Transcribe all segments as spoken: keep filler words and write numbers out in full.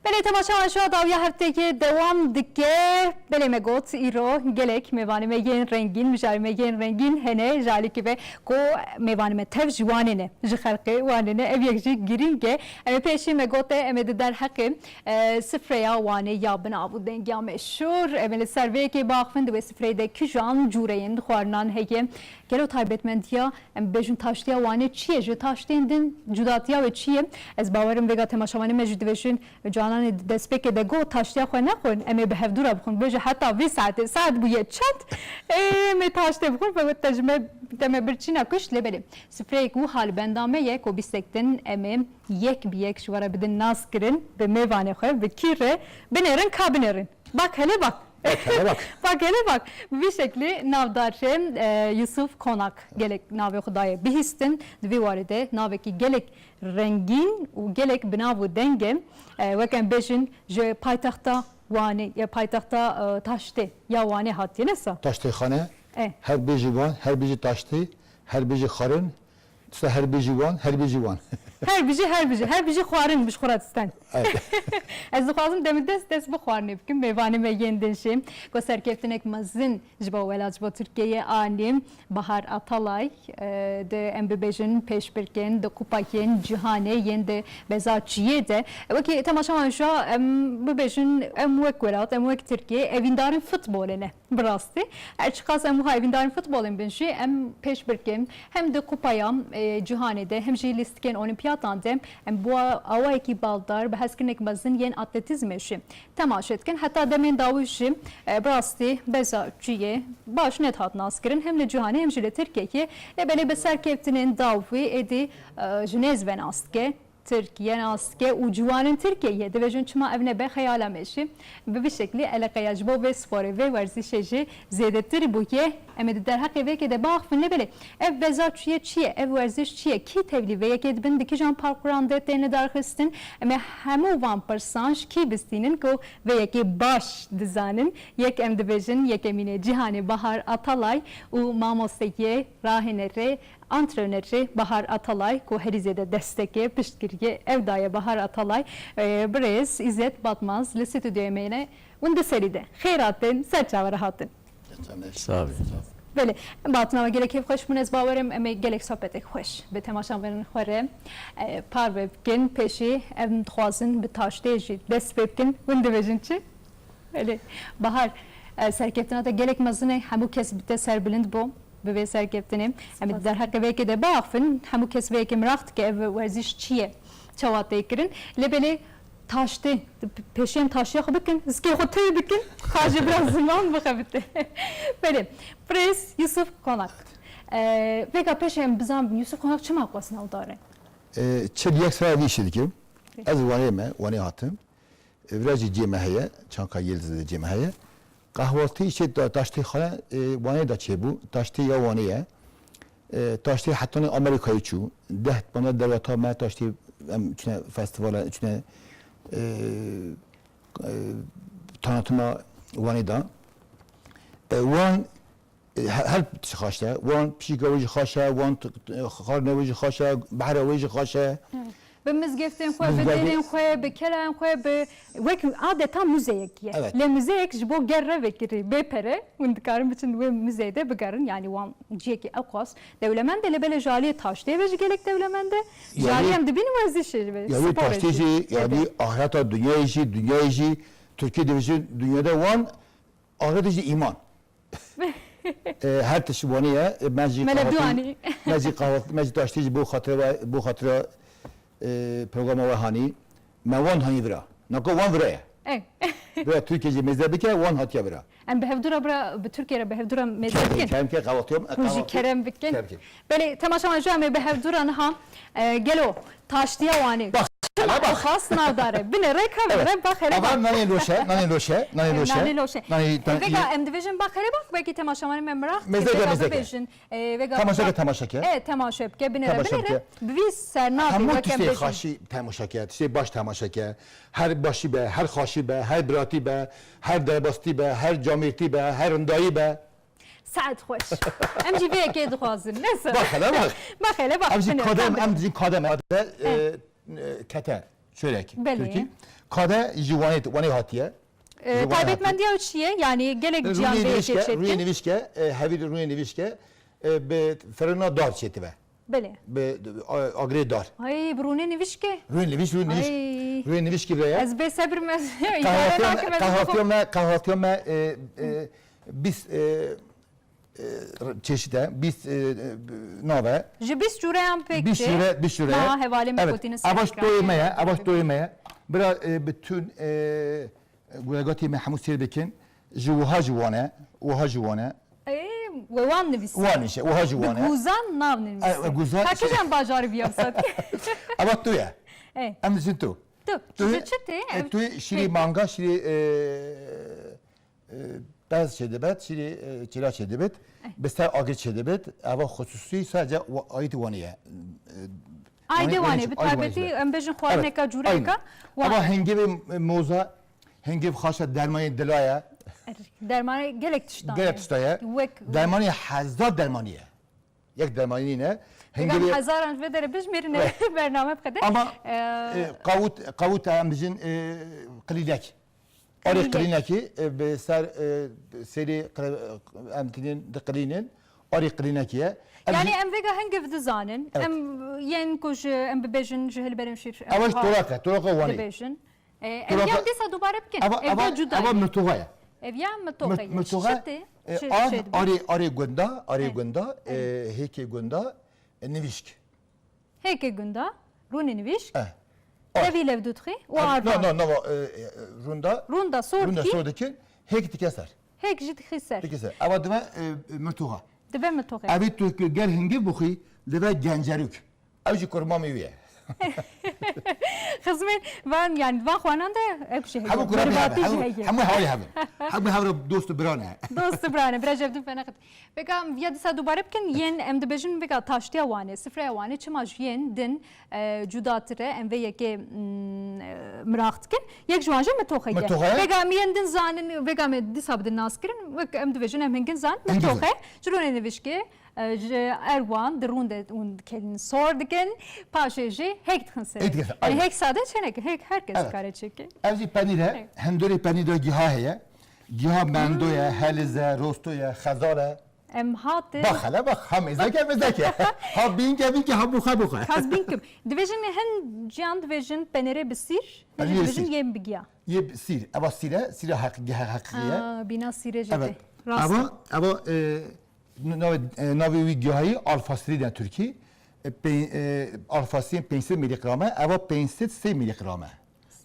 Belê, temaşevan, şoa dawiya hefteyê dewam dike. Belê, me got îro gelek mêvanê me yên rengîn, mijarê me yên rengîn hene. Ji alîkî ve ku mêvanê me tev ji Wanê ne, ji xelkê Wanê ne. Ev yek jî girîng e. Em ê pêşî me gote, em ê di derheqê, e, sifreya Wanê ya binav û dengiya meşhûr, em ê li ser vê yekê biaxivin, di wê sifreyê de kijan cûreyên xwarinan heye. Gelo taybetmendiya, em bêjin, taştiya Wanê çi ye? Ji taştên din cudatiya wê çi ye? Ez bawerim vêga temaşevanê me jî dibêjin, Cananê di destpêkê de got, taştiya xwe nexwin, em ê bi hevdû re bixwin. Bêje heta vî saetê, saet bûye çend? Ê, em ê taştê bixwin, ve te ji me, te me bir çîna kuşt, lê belê. Sifreyek wiha li benda me ye, ku bîstek din em ê yek bi yek ji we re bidin naskirin, bi mêvanê xwe, bi kî re binêrin, ka binêrin. Bak hele bak. Bak hele bak. Bak hele bak. Bi vî şeklî navdar e, e, Yusuf Konak. Gelek navê xwe daye bihîstin. Di vî warê de navekî gelek rengîn û gelek binav û deng e. E, wek em bêjin ji paytexta Wanê, ya paytexta, e, taştê ya Wanê hatiye, ne sa? Taştêxane, E. her bêjî Wan, her bêjî taştê, her bêjî xwarin, Tisa her bijî wan, her bijî wan. Her bijî, her bijî, her bijî xwarin bi ji xwe re disten. Evet. Ez dixwazim demê dest, dest bi xwarinê bikim. Mêvanê me yên din jî ku serkeftinek mezin ji bo welat, ji bo Tirkiyeyê anî. Bahar Atalay, e, di, em bibêjin, pêşbirkên di Kupayên Cîhanê yên di beza çiyê de. Wekî temaşevan, şa em bibêjin, em wek welat, em wek Tirkiye evîndarên futbolê ne. Bi rastî, her çiqas em wiha evîndarên futbolên bin jî, em pêşbirkên hem di Kupaya, e, Cîhanê de hem jî lîstikên Olîmpiyatan de em bi awayekî baldar bi hezkirinekî mezin yên atletîzmê jî temaşe dikin. Heta demên dawî jî, e, bi rastî beza çiyê baş nedihat naskirin, hem li cîhanê hem jî li Tirkiyeyê. Lê belê bi serkeftinên dawî êdî, e, ji nêz ve nas dike. Tirkiye nas dike û ciwanên Tirkiyeyê dibêjin, çima ev nebe xeyala me jî. Bi vî şeklî eleqeya ji bo vê sporê, vê werzîşê jî zêdetir bûye. Em ê di derheqê vê yekê de biaxivin, lê belê ev beza çiyê çi ye, ev werziş çi ye, kî tevlî vê yekê dibin, di kîjan parkuran de tên lidarxistin? Em ê hemû van pirsan ji kî bistînin ku vê yekê baş dizanin? Yek em dibêjin, yekemînê cîhanê Bahar Atalay û mamosteyê, rahênerê, antrenerê Bahar Atalay, ku herî zêde destekê, piştgiriyê ew daye Bahar Atalay, e, birêz Îzzet Batmaz li stûdyoyê me ne. Hûn di serî de xêr hatin, ser çavan hatin. Sağ olun. Belê, em bi hatina we gelek kêfxweş bûn, ez bawerim em ê gelek sohbetê xweş bi temaşevanên xwe re, e, parve bikin. Pêşî em dixwazin bi taştê jî dest pê bikin. Hûn dibêjin çi? Belê. Bahar, e, serkeftina te gelek mezin e, hemû kes bi te serbilind bû, bi vê serkeftinê. Em ê di derheqê vê yekê de biaxivin, hemû kes vê yekê miraq dike, ev werziş çi ye, çawa tê kirin. Lê belê taştê, p-, pêşî em taştiya xwe bikin, zikê xwe tê bikin, ka ji bira ziman bixebite. Belê, birêz Yusuf Konak. E, vêga pêşê em bizanbin, Yusuf Konak çima qas navdar e? E, çil yek sala vî işê dikim. Ez Wanê me, Wanê hatim. Vira jî cê me heye, Çanka Yildiz de cê me heye. Qehwaltî, işte, ta-, taştê xwe, e, Wanê de çêbû. Taştê ya Wanê ye. E, taştê hetanî Amerîkayê çû. Deh bana derwata me taştê, em çûne festîvala, çûne, e, e, tanıtıma Wanê de. E, Wan E, he-, her tişt xaş e. Wan pişîka wê jî xaş e, wan t-, t-, xarina wê jî xaş e, behra wê jî xaş e. Bi mizgeftên xwe, bi Mizgefê- dêrên xwe, bi kelayên xwe, bi wek adeta muzeyek ye. Evet. Lê muzeyek ji bo ger re vekirî, bê pere, hûn dikarin biçin wê muzeyê de bigerin. Yani wan ciyekî ew qas dewlemend e, lê belê ji aliyê taştê ve jî gelek dewlemend e. Ji Yani- aliyê em dibînin werzîşê ve, Yani sporê taştê jî, yani zêde. Ahireta dinyayê jî, dinyayê jî, Tirkiyê dibêjin dinyada wan, ahiretê jî îman. E, her tişt Wanê ye. E, me jî Mele qehwatî, Duanî. me jî qehwat-, me jî taştê jî bo xatira we, bo xatira, e, programa we hanî. Me wan hanî vira. Nako wan vira ye. Ey. Vira Tirkiye jî mêze bike, wan hatiye vira. Em bi hevdû re bira, bi Tirkiye re bi hevdû re mêze Kerem, bikin. kerem ke qehwatiyom, e, Hûn jî qehwatiyom. kerem bikin. Kerem ke. Belê, temaşevan, ji em ê bi hevdû re niha, e, gelo taştiya Wanê. Bak, hele bak. Xas navdar e. Binêre, ka binêre, Evet. bak hele Ama bak. nanê loşe, nanê loşe, nanê loşe. Nanê loşe. Nanê, E, vêga nanê. em dibêjin bak hele bak, belkî temaşevanê me miraq dike, Mezdeke, vêga mezdeke. bibêjin. E, vêga Temaşeke, bak. temaşeke. E, temaşe bike, binêre, Temaşe binêre. bike. Bi vî ser navê Hemû wek em tiştê bêjin. xaşî temaşeke, tiştê baş temaşeke. Her başî be, her xaşî be, her biratî be, her derbastî be, her camêrtî be, her rindayî be. Saet xweş. Em jî vê yekê dixwazin. Ne ser? Bak hele bak. Bak hele bak. Em jî Binêre, kadem, em em binêre. jî kadem, e, Eh. e, kete. Şöyle ki, Belê. Türkiye. Kade ji Wanê, Wanê hatiye. E, Ji Wanê taybetmendiya ew çi ye? Yanî gelek ciyan Rûnê vê nivîşke, yekê çêdikin. Rûnê nivîşke, e, hevî rûnê nivîşke, e, bi ferina dar çêtibe. Belê. Bi, a-, agirê dar. Ay, bi rûnê nivîşke. Rûnê nivîş, rûnê nivîş. Ay. Rûnê nivîşkî vê ye. Ez bê sebir me, îdare Kahvaltıya me, nakim, ez kahvaltıya bixwim. me, kahvaltıya me, e, e, bîst, e, e, çeşit e, bîst, e, e, nave. Ji bîst cûreyan pêk Bîst tê. cûre, bîst cûre ye. Ma hevalê me Evet. gotîne Avaş serkirayê. toyê me ye, avaş toyê me ye. Bira, e, bütün, e, guregatî me hemû sêr bikin. Ji wiha ji wan e, wiha ji wan e. Ê, we wan nivîsî. Wan nivîsî, wiha ji wan e. Bi guzan nav nivîsî. E, e, guzan Ka şey- kîjan bajarî biya wisa? Ava tu ye. Ê. Em diçin tu. Tu. Tu, Ji çi tê? e, Em- tu şîrî Peki. manga, şîrî, e, e, pez çêdibet, şîrî, e, çêla çêdibet, Eh. bi ser agir çêdibet, eva xusûsî sadece wa-, ayît wanê ye. E, Ayde wanê, wanê, bi ayde taybetî wanê. em bêjin xwarineka Evet, cûreyeka aynen. wan. Eva hingivê moza, hingiv xaşa dermanê dila ye. Er, dermanê gelek tiştan Gelek ye. tişta ye. Wek Dermanê hezar dermanî ye. Yek dermanî nîne. Pêkan Hingivê hezaran ji vê derê bijmêrine Evet. bername bixede. Ama, Ee, e, qawut, qawut em bijin, e, qilînek. Arê Qilînek. qilînekî, e, bi ser, e, serê qile-, em tînin diqilînin. Arê qilînekî ye. Em Yanî jî em vêga hingiv dizanin. Evet. Em yên ku ji, em bibêjin ji hilberên şîr. Ew ji Ew ha- toraq e, toraqa Wanê. dibêjin. E, ev Toraka- yan dîsa dubare bikin. Ava, Ev ava, ya cuda ava ye. mirtoxa ye. Ev ya mitoxe Mir-, ye. mirtoxe, Çi tê? e, Çi ar, şey dibe? arê, arê gunda, arê Evet. gunda, e, Evet. hêkê gunda, e, nivîşk. Hêkê gunda, rûnê nivîşk. Eh. Ar. Levî lev dudxî û Ar, arvan. no, no, no, e, e, runda. Runda sor Runda dikî. sor dikî. Hêk dike ser. Hêk jî dixî ser. Dike ser. Ava dibe, e, mirtoxa. Dibe mitoxe. Evê tu gel hingiv bixwî, dibe gencerûk. Ew jî kurmamê wî ye. Xizmên van, yani van xwanan de ew jî heye. Hemû kurabî Merivatî hebe, jî hemû, heye. hemû hewlî hebe. Hemû hewra dost û biran e. Dost û biran e. Bira jevdin fenexit. Vêga em viya dîsa dubare bikin, yên em dibêjin vêga taştiya Wanê, sifreya Wanê çima ji yên din, e, cudatir e, em vê yekê, mm, e, miraq dikin. Yek ji wan jî mitoxê ye. Mitoxe. Vêga em yên din zanin, vêga me dîsa bidin nas kirin, wek em dibêjin em hingin zan, Hingin zan. mitoxe, ji rûnê nivîşkê, E, ji erwan di rûn de hûn dikelin sor dikin, paşê jî hêk dixin serê. Hêk dixin serê, Yani aynen. hêk sade çêneke, hêk her kes Evet. dikare çêke. Ev jî penîr e, Evet. hindurê penîr de giha heye. Giha mendo ye, Hmm. heliz e, rosto ye, xezal e. Em hate. Bak hele bak, ha mêzek e, mêzek e. Ha bînk e, bînk e, ha buxe, buxe. Kaz bînkim. Divêjin hin ciyan divêjin penêrê bi sîr, Penîrê divêjin sîr. yên bi giya. Yê sîr, eva sîr e, sîra heq-, heqî ye. Aa, bîna sîrê jî Evet. tê. Rast Eva, e. eva, e, N-, navê, e, navê wî gihayî alfasirîn e tirkî. E, pê-, e, alfasirîn pênc sed mîlîgram e, eva pênc sed sê mîlîgram e.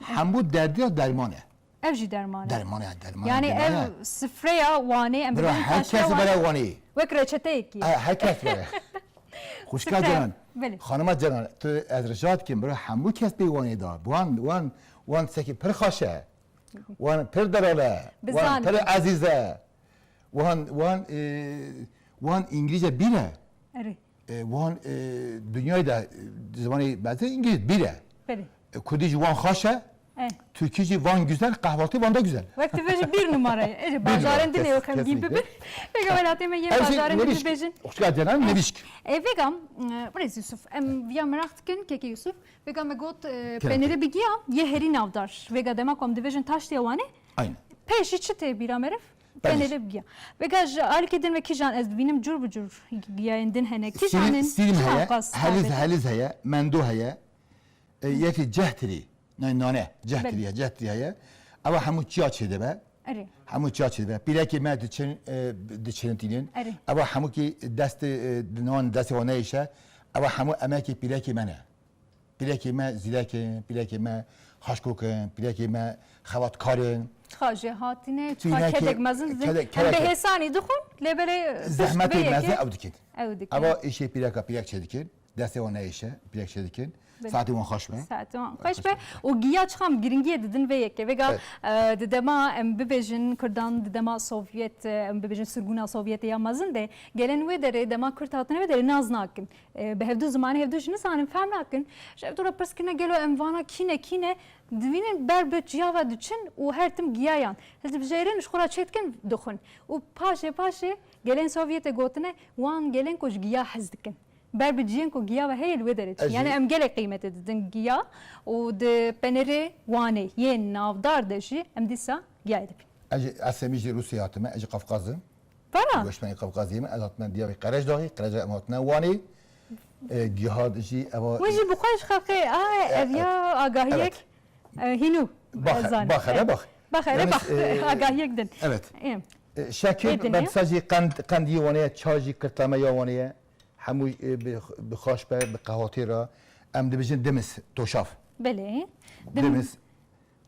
Hemû derdiya derman e. Ev jî derman e. Derman e, derman e, Yani derman ev e. sifreya Wanê, em Bira, bibin her taştiya kes Wanê. bere Wanê. Wek reçeteyekî. E, her kes bere. Xwişka Sifre. Canan, Belê. xanima Canan, tu ez rica dikim, bira hemû kes bê Wanê da. Wan, wan, wan sekî pir xaş e. Wan pir delal e. Wan Bizanin. pir ezîz e. Wan, wan, e, wan îngilîze bîr e. Erê. E, wan, e, dinyayê de, e, zimanê mezin îngilîz bîr e. Belê. E, kurdî jî wan xaş e. E. Tirkî jî wan güzel, kahvaltı wan da güzel. Wek tu vê jî bir numara ye. Ece Bir numara, bajarên din kes-, ê xemgîn kesinlikle. bibin. Pêka welatê me yên Ev jî bajarên din nivîşk. dibêjin. Xuşka Ceren, nivîşk. E, vêga, e, Birêz Yusuf, em viya miraq dikin, kekê Yusuf. Vêga me got, e, Kerem. penêrê bi giya yê herî navdar. Vêga dema ku em dibêjin taştiya Wanê, Aynen. pêşî çi tê bîra meriv? Penîr. Penêrê bi giya. Vêga ji alîkê din ve kîjan ez dibînim cur bi cur giyayên din hene. Kîjan Sîrî-, in, sîrîm çi heye, navqas heliz, taybet in? heliz heye, mendo heye. E, yekî cehtirî, ne, nane, cehtirî Belê. heye, cehtirî heye. Ewa hemû çiya çêdibe. Erê. Hemû çiya çêdibe. Pîrekê me diçin, e, diçin tînin. Erê. Ewa hemû kî destê, e, di wan destê wan neyêşe. Ewa hemû emekê pîrekê me ne. Pîrekê me zîrek in, pîrekê me xaşkok in, pîrekê me xebatkar in. Çiqa jêhatî ne, çiqa Pîrekê kedek mezin didin. kedek, Em bi kedek. hêsanî dixwin, lê belê pişt Zehmetê vê mezin yekê ew dikin. ew dikin. Ewa îşê pîreka pîrek çêdikin, destê wan neyêşe, pîrek çêdikin. Belê. Saetê wan xweş be. Saetê wan Xweş xweş be. be. Û giya çiqa em giringiyê didin vê yekê. Vêga, Evet. e, di dema em bibêjin Kurdan, di dema Sovyet, e, em bibêjin sirgûna Sovyetê ya mezin de, gelên wê derê dema Kurd hatine wê derê nas nakin. E, bi hevdu zimanê hevdu jî nizanin, fehm nakin. Ji hevdu re pirs kirine gelo em vana kî ne, kî ne? Divînin ber bi çiya ve diçin û her tim giyayan. Hildibijêrin ji xwe re çêdikin, dixwin. Û paşê paşê gelên Sovyetê gotine, wan gelên ku ji giya hez dikin. Ber bi ciyên ku giya ve heye li wê derê diçin. Ez Yani jî em gelek qîmetê didin giya û di penerê Wanê yên navdar de jî em dîsa giyayê dibînin. Ez jî, eslê min jî Rûsyayê hatime, ez jî Qafqaz im. Vana? Göçmenê Qafqazî me, ez hatime diyarê Qerejdaxê, Qerejdaxê em hatine Wanê. E, giha jî eva Wê jî bi xwe ji xelkê, a, ev Evet. ya agahiyek, Evet. e, hînû, Bax, e, zan. bax, hele bax. Bax, hele Yani, bax. e, Agahiyek din. Evet. Ê. E, şekil, Ê, dinê. ben dîsa jî qend, qend yê Wanê ye, ça jî qirtlame ya Wanê ye. Hemû, e, bi, bi xaş be, bi qehwatê re. Em dibêjin dimis, toşaf. Belê. Dim- Dimis.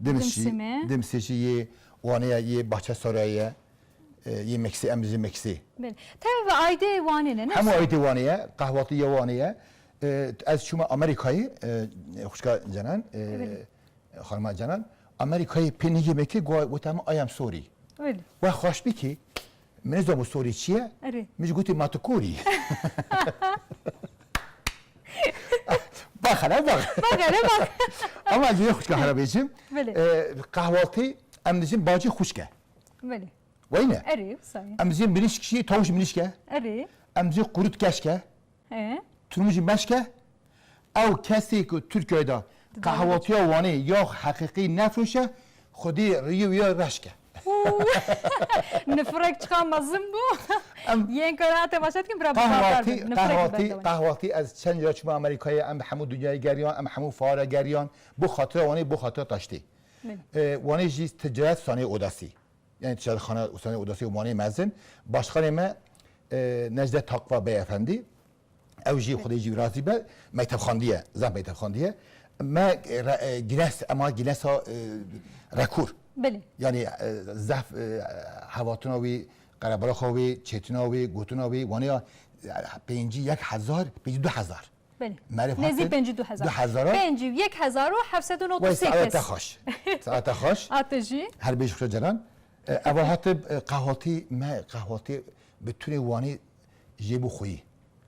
Dimis jî, Dimsime. Dimsê jî yê Wanê ye, yê Bahçesarayê ye, e, yê Meksî, em jî Meksî. Belê. Tev aydê Wanê ne, ne? Hemû aydê Wanê ye, qehwatî ya Wanê ye. E, ez çûme Amerîkayê, e, xwişka Cenan, e, Belê. xanima Cenan, Amerîkayê pê nigê me kir, got, got, "I am sorry." Belê. We xweş bikî, min nizanbû sorry çi ye? Erê. Min jî gotî, "Ma tu korî." Bak hele bak. Bak hele bak. Ama yê xwişka here bêjim. Belê. E, qehwatî em dijin bacî xwişk e. Belê. Weyne? Erê, wisa ye. Em dijin mirîşk jî, tawûş mirîşk e. Erê. Em dijin qurut keşk e. He. Turmijî meşk e. Ew kesê ku Tirkiyeyê de Didare qehwatiya Wanê ya heqîqî nefroşe, xwedî riyê wî ya reşk e. Nifrek çiqa mezin bû. Em Yên kara temaşe dikin, bira qehwatî, bikar bin. Nifrek qehwatî, berdewam. Qehwatî ez çend cara çûme Amerîkayê, em hemû dinyayê geriyan, em hemû fuara geriyan. Bo xatira Wanê, bo xatira taştê. Min. E, Wanê jî ticaret sanê odasî. Yani ticaretxane, sanê odasî Wanê mezin. Başkanê me, e, Necdet Takva Bey Efendi. Ew jî Xwedê jî razî be, mektebxandî ye, zaf mektebxandî ye. Me, e, re-, e, Guinness, ema Guinnessa, e, rekor. Belê. Yani, e, zaf, e, hevatina wî, qerebalaxa wî, çêtina wî, gotina wî, waniya, e, pêncî yek hezar, pêncî du hezar. Belê. Merîv Nêzî hatin pêncî du hezar. Du hezar. Pêncî yek hezar û heft sed û nod û sekiz. Saete xweş. Saete xweş. Ate jî. Her bêj xwe Cenan. E, eva hatib, e, qehwatî me, qehwatî bi tunê Wanê jê bû xweyî.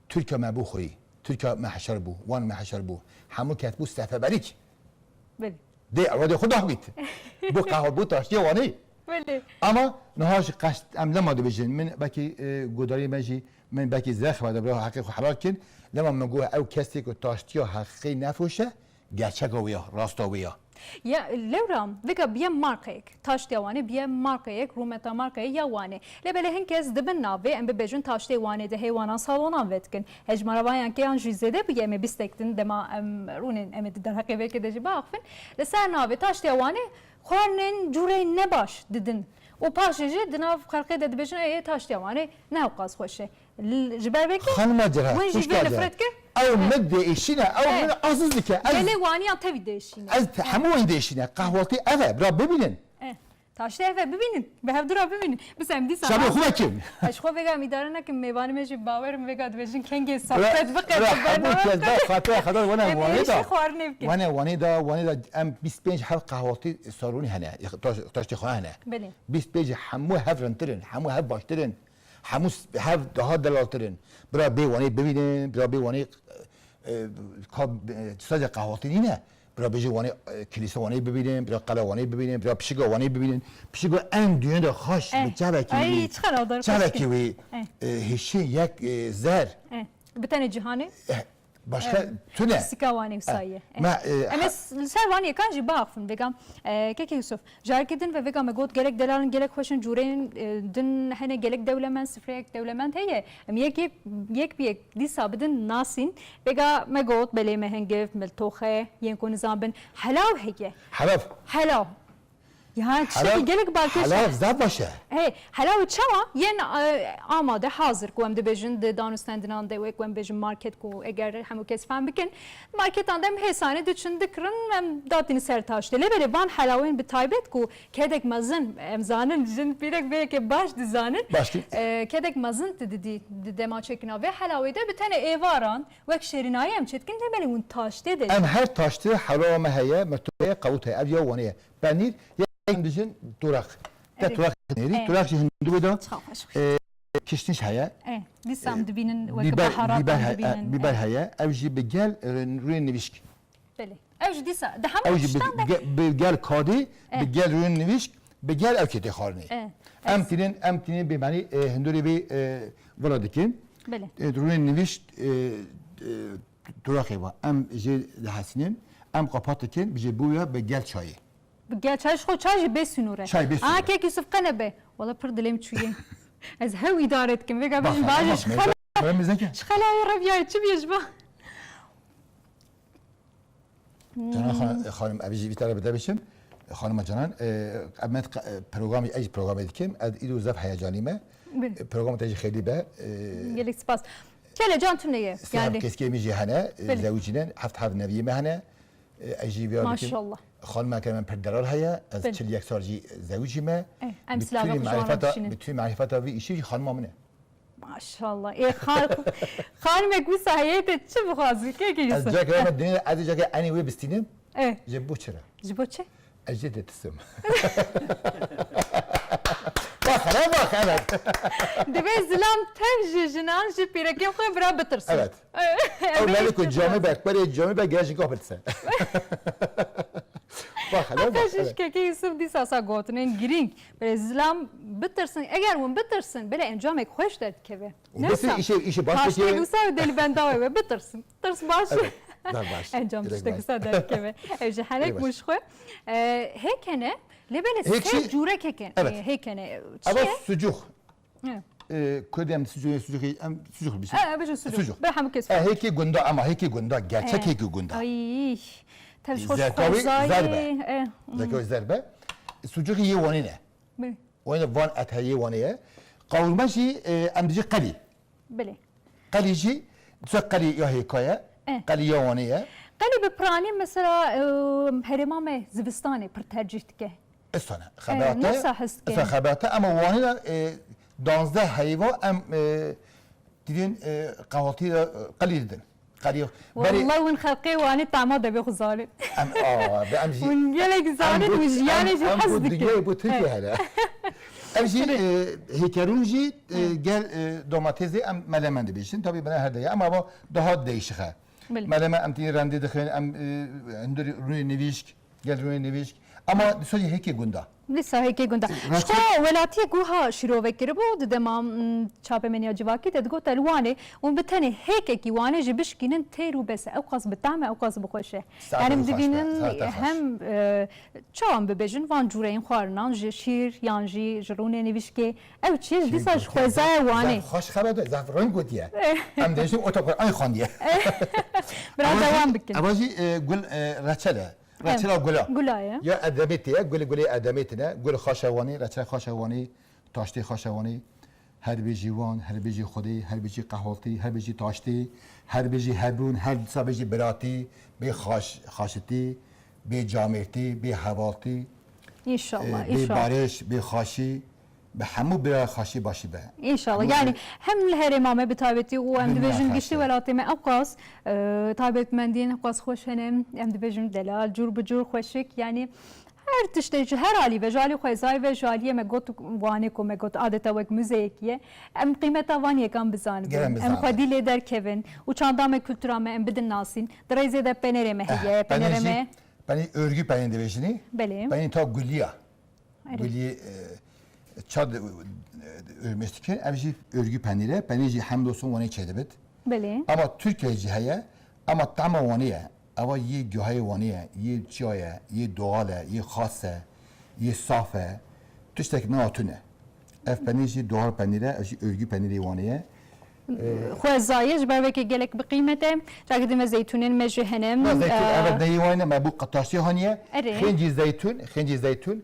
Tirka me bû xweyî. Tirka me heşar bû. Wan me heşar bû. Hemû ket bû seferberîk. Belê. Dê ewa dê xwe dahbît. Bû qehwat bû taştiya Wanê. Belê. Ama niha ji qeşt em lema dibêjin. Min belkî, e, gudarî me jî, min belkî zexme de bira heqê xwe helal kin. Lema min got ew kesê ku taştiya heqî nefroşe, gerçeka wê ya, rasta wê ya. Ya, lewra, vêga biye markayek. Taştiya Wanê biye markayek, rûmeta markayê ya Wanê. Lê belê hin kes dibin navê, em bibêjin taştê Wanê de heywanan salonan vedikin. Hejmara van yankê yan jî zêde bûye, em ê bîstek din dema em rûnin, em ê di derheqê vê yekê de jî biaxivin. Li ser navê taştiya Wanê xwarinên cûreyên nebaş didin. Û paşê jî di nav xelkê de dibêjin, "Ê, taştiya Wanê ne hewqas xweş e." L-, ji ber vê ke Xanima Cera, hûn jî xwişka vê Cera. Nifret kir? Ew Eh. min diêşîne, ew Eh. min aziz dike. Ez, Gelê waniyan tevî diêşîne. ez te-, Eh. hemû wê diêşîne. Qehwatî ev e, bira bibînin. Eh. Taştê ev e, bibînin. Bi hev dira bibînin. Bisa em dîsa Şabê xwe kim? Ez xwe vêga em îdare nekim, mêvanê me jî bawerim vêga dibêjin kengê Re-, sohbet biqe, re-, bi hemû bername kes biqe. da xatira xedar wane Em wanê êşî da. xwarinê bikin. Wane wanê da, wanê da em bîst pênc hev qehwatî salonî hene, taş-, taştê xwe hene. Belê. Bîst pênc hemû hev rintirin, hemû hev baştirin. Hemû s-, hev daha delaltirin. Bira bê wanê bibînin, bira bê wanê, e, e, ka, e, sadece qehwatî nîne. Bira bêjin wanê, e, kilîsa wanê bibînin, bira qela wanê bibînin, bira pişiga wanê bibînin. Pişiga en duyên de xaş, Eh. bi çavekî Ay, wî, çiqas dar xweş çavekî kir. wî, Eh. e, hişê yek, e, zer. Eh. Bi tenê cîhanê? Eh, Başka Evet. tune. Sika Wanê wisa ye. Eh, me, e, Em ê ha- s-, li ser van yekan jî biaxivin vêga. E, Kekê Yusuf, carekê din ve vêga me got gelek delal in, gelek xweş in, cûreyên, e, din hene, gelek dewlemend, sifreyek dewlemend heye. Em yek, yek, yek bi yek dîsa bidin nasîn. Vêga me got belê me hingiv, miltoxe, yên ku nizan bin. Helaw heye. Helaw. Helaw. Ya, tiştekî Helaw, gelek balkêş e. helaw zaf baş e. Hey, helaw çawa yên, e, amade, hazir ku em dibêjin di danûstendinan de wê ku em bêjin market ku eger hemû kes fehm bikin, marketan de em hêsanê diçin dikirin, em datînin ser taştê. Lê belê van helawên bi taybet ku kedek mezin, em zanin, jin pîrek vê yekê baş dizanin. Baş kir. E, kedek mezin tu didî di dema çêkirina vê helawê de bi tenê êvaran wek şêrînayî em çêdikin, lê belê hûn taştê de Em her taştê helawa me heye, mirtoxê heye, qewût heye. Ev ya Wanê ye. Penîr, ya em dijin toraq. Te Erê. toraq nêrî, Erê. toraq jî hindû da, Çiqa xweş xweş. e, kişniş heye. E, dîsa em E, dibînin wek biber, baharat biber em he-, dibînin. e, biber E. heye. Ew jî bi gel, e, rûyê nivîşk. Belê. Ew jî dîsa, di hemû Ew jî bi tiştan de ge-, bi gel kadî, E. bi gel rûyê nivîşk, bi gel ew kê tê xwarinê. E. Em Ez tînin, em tînin bê menî, e, hindûrê bê, e, vira dikin. Belê. E, rûyê nivîşk, e, e, duraqê va. Em jê dihesînin, em qapat dikin, bijê bûya bi gel çayê. Bi gel çay, ji xwe çay jî bê sînor e. Çay bê sînor e. Aa, kek Yusuf qene be. Wala pir dilêm çûye. Ez hew îdare dikim. Vêga bêjim, bajê ji xela, ji xelayê reviyayê çi bîye ji ba? Canan xan-, xanim, ev jî vî tane bide biçim. Xanima Canan, e, ev me, e, programî, ez jî programê dikim. Ez îro zaf heyecanî me. Belê. E, program te jî xêrî be. E, Gelek spas. Kele can tune ye. Sê heb keskê min jî hene, e, Belê. Zewicîne, heft heb neviyê me hene. E, ez jî viya dikim. Maşallah. Xanimeke min pir delal heye, ez Belê. çil yek sal jî zewicî me. E, em Bi silav tûnî xwe ji wan re marifeta, dişînin. Bi tûnî marifeta vî îşî jî xanima min e. Maşallah. Ê, xan-, xanimek wisa heye te çi bixwazî? Kekê Ez Yusuf. cake me dinê, ez cake enî wê bistînim. Eh. Ji bo çira? Ji bo çi? Ez jê ditisim. Bak hele bak, evet. Divê zilam tev ji jinan, ji pîrekên xwe bira bitirsin. Evet. Ew Em ê lelî ku camî ber, berê camî ber, gel ji gah bitirse. Bak hele bak, Hatta ji evet. Kekê Yusuf dîsa sa gotinên girîng. Belê zilam bitirsin. Eger hûn bitirsin, belê encamêk xweş derdikeve. Û Ne bitir wisa? îşê, îşê baş Taştê bikê. wisa û delî benda we bitirsin. Tirs baş. Evet, ber baş. Encam Direkt tiştek baş. wisa derdikeve. Ev ji henek Direkt baş. bû ji xwe. E, hêkene, lê belê Hêk sê jî cûre keken. Evet. E, hêkene. Çi Eva ye? sucuk. Evet. E, Kurdî em sucuk, sucuk, em sucuk bir şey. E, bêjin sucuk. Sucuk. Ber hemû kes E, hêkî gunda ama hêkî gunda, gerçek E. hêkî gunda. Ay, tev ji xwe Zerkawî xwezayê. zerbe. E, Zerkawî zerbe. Sucuk yê Wanê ne. Bê. Wayne van et heye Wanê ye. Qawurma jî, e, em dijî qelî. Belê. Qelî jî, disa qelî ya hêka ye, Eh. qelî ya Wanê ye. Qelî bi piranî mesela, e, herêma me zivistanê pir tercîh dike. Istane. Eh, Xebate, nesa hist ista ke. xebate, ama Wanê de, e, danzdeh heyva em, e, didin, e, qehwatî de, e, qelî didin. Qerî, berê Wallah hûn xelkê Wanê tama devê xwe zanin. Em, a, be em jî Hûn gelek zanin, em hûn jiyanê jî em hez ku dikin. Dinyayê bu Tirkiye hele. Em jî, Tirk. e, hêkerûn jî, e, Hı. gel, e, domatêzê em melemen dibêjin. Tabii bana her de ya, ama bu daha değişik e. Belê. Melemen em tî rendê dixin, em, e, hundir rûnê nivîşk, gel rûnê nivîşk. Ama dîsa jî hêkê gunda. Dîsa hêkê gunda. Raştî Ji xwe welatiyek wiha şîrove kiribû, di dema, mm, çapemeniya civakî de digot, li Wanê û bi tenê hêkekî Wanê jî bişkînin têr û bes e. Ew qas bi tehm e, ew qas bi xweş e. Saet Yani em xweş be, dibînin saet xweş. hem, e, çawan bibêjin, van cûreyên xwarinan, ji şîr yan jî ji rûnê nivîşkê. Ew çi ye? Dîsa ji xwezaya Wanê. Zaf xweş xebet e, zaf reng gotiye. Em dêşin otokur ay xandiye. Biraz Eva jî, dewam bikin. Eva jî, e, gul, e, reçel e. Reçela gula. Gula ye. Ya edemêtê ye, gulê gulê edemêtine. Gul xaşewanî, reçel xaşewanî, taştê xaşewanî. Her bijî wan, her bijî Xwedê, her bijî qehwaltî, her bijî taştê, her bijî hebûn, her dîsa bijî biratî, bê xaş-, xaşitî, bê camêrtî, bê hevaltî, İnşallah, e, bê inşallah. barêş, bê xaşî. Bi hemû bira xaşî başî be. Înşallah. Hemû Yani bi- hem li herêma me bi taybetî û em Bi dibêjin giştî nexaşe. welatê me ew qas, e, taybetmendiyên ew qas xweş hene. Em dibêjin delal, cûr bi cûr xweşik. Yani her tiştê ji her alî ve, ji alî xwezayê ve, ji aliyê me got Wanê ku me got adeta wek muzeyekî ye. Em qîmeta van yekan bizanibin. Gerek Em bizanibin. xwedî lê derkevin û çanda me, kultura me em bidin nasîn. Di rêzê de penerê me Eh, heye, penerê penerê jî, me. Penî örgü penî dibêjinî. Belê. Penî ta guliya. Erê. Gulî, e, çad, e, örmüş dikin, ev jî örgü penîr e. Penîr jî hemdolsun Wanê çêdibit. Belê. Ama Tirkiye jî heye, ama tama Wanê ye. Eva yê guhayê Wanê ye, yê çiya ye, yê doğal e, yê xas e, yê saf e. Tiştek nehatune. Ev penîr jî doğal penîr e, ev jî örgü penîrê Wanê ye. Xwezayê ji ber wekî gelek bi qîmet e. Çakî dime zeytûnên me jî hene. Na zeytûn, e, evet, ne yê Wanê ne, me bû qitaştê haniye. Erê. Xêncî zeytûn, xêncî zeytûn.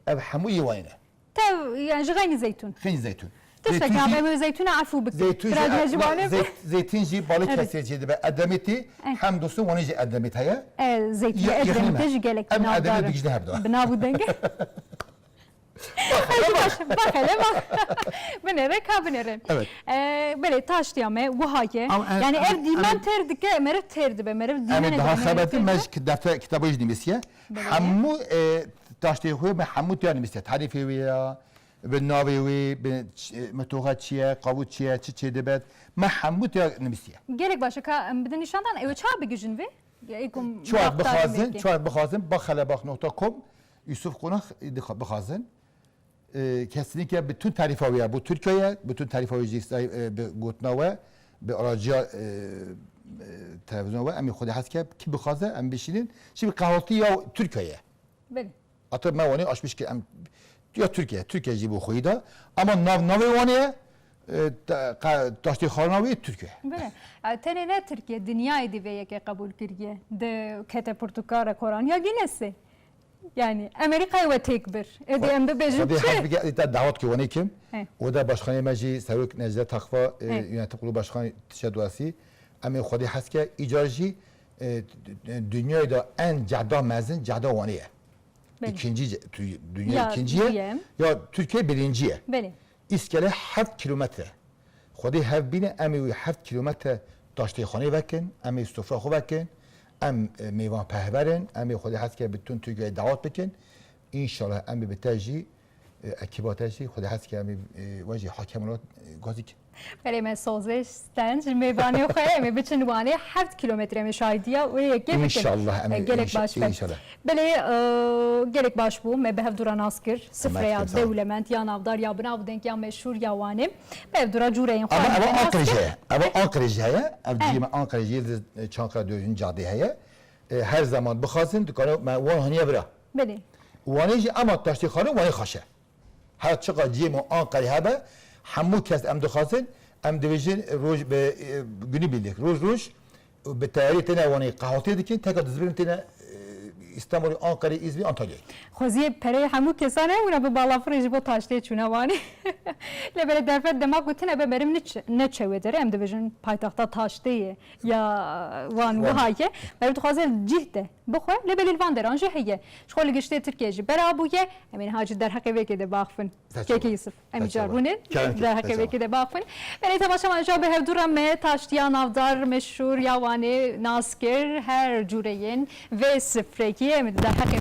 Ev hemû yê Wanê ne. Tev, yani ji xeynî zeytûn. Xêncî zeytûn. Tiştek Zeytûn jî, nabe, zeytûna efû bikin. zeytûn jî Biraz e-, mecibane na, bi. zeyt-, zeytûn jî balê Evet. kesê jê dibe. Edremitî, Erê. hemdolsun Wanê jî Edremit heye. E, zeytûn Ya, Edremit jî gelek Em navdar Edremit e. bigijne hebda. Bi nav û dengê. Bak hele bak. Bak hele bak. Binêre ka binêre. Evet. E, belê taştiya me wiha ye. Ama en, Yani en, ev dîmen en, têr dike, meriv têr dibe, meriv Em dîmenê daha dibe, meriv xebetin têr me dibe. ji defter kitabê jî nivîsiye. Belê. Hemû, e, taştê xwe me hemû tiya nivîsiye. Tarîfê wê ya, bi navê wê, bi ç-, e, metoxa çi ye, qawût çi ye, çi çêdibet. Me hemû tiya nivîsiye. Gelek baş e ka em bidin nîşandan, ew çawa bigihîjin vê? Ê ku em Çawa wexta bixwazin, bimêkin. çawa bixwazin, bak hele bak nokta com, Yusuf Konak, e, dixwa-, bixwazin. E, kesinlikle bütün tarifa wê ya, bu Türkiye, bütün tarifa wê jî, e, bi gotina we, bi araciya, e, e, televîzyona we, em ê Xwedê hez ke, kî bixwaze, em bişînin. Şî bi qehwetî ya Tirkiye ye. Belê. Ata me wanê aşmîş kir, em ya Tirkiye, Tirkiye jî bo xweyî da. Ama nav navê wanê ye, e, ta-, qa-, taştêxana wê Tirkiye. Belê. E, tenê ne Tirkiye, dinyayê dî vê yekê qebûl kiriye. Di kete pirtûka rekoraniya Guinnessê. Yani Amerîkayê we têk bir. Êdî em bibêjin Xwedê hez çi? Bike, êdî te dawet ki wanê kim. He. Oda başkanê me jî Serok Necdet Takva, e, He. Yönetim Kurulu Başkanı Tişe Duası. Em ê Xwedê hez ke, îcar jî, e, d-, d-, dinyayê de en cehda mezin cehda wanê ye. Belê. İkinci ce-, tü-, dünya Ya ikinciye, duyem. Ya Türkiye birinciye. Belê. İskele heft kilometre. Xwedê hev bîne, em ê wî heft kilometre taştêxanê vekin, em ê sofra xwe vekin, em, e, mêvanperwer in, em ê Xwedê hez ke bütün Türkiye'ye davet bikin. İnşallah em ê bi te jî, e, ekiba te jî, Xwedê hez ke em ê, e, we jî hakem welat, e, gazî kin. Belê me sozê sten ji mêvanê xwe, em ê biçin Wanê heft kilometre, em ê şahidiya wê yekê bikin. İnşallah, em ê, E, gelek inşa-, baş be. İnşallah. Belê, e, gelek baş bû. Me bi hevdû re nas kir. Sifreya dewlemend ya navdar ya bi nav û deng ya meşhûr ya Wanê. Bi hevdû re cûreyên xwe Ama em ê ev nas Ankara kir. Jî heye. Ev Ankara jî heye. Ev cihê me Ankara jî li Çankaya dördüncü cadê heye. E, her zaman bixwazin, dikare me wan haniye bira. Belê. Wanê jî ama taştê xarin Wanê xaşe. Her çiqa cihê me Ankarê hebe, hemû kes em dixwazin, em dibêjin roj bi, e, günübirlik, roj roj, bi teyarê têne Wanê qehwetê dikin, teka dizbirin têne, e, Îstanbulê, Ankarê, Îzmîr, Antalyayê. Xweziyê pereyê hemû kesan e, wina bi balafirê ji bo taştê çûne Wanê. Lê belê derfet dema ku tune be, berim ne çe-, ne çewê dere, em dibêjin paytexta taştê ye ya Wan Wan. Wiha ye. Meriv dixwaze cih de bixwe, lê belê li van deran jî heye. Ji xwe li giştê Tirkiye jî bera bûye, em ê niha jî derheqê vê yekê de baxifin. Keke Yusuf, em îcar bûne, derheqê vê yekê de baxifin. Belê temaşevan, ja bi hevdû re me taştiya navdar, meşhûr ya Wanê nas kir, her cûreyên vê sifrekî em ê derheqê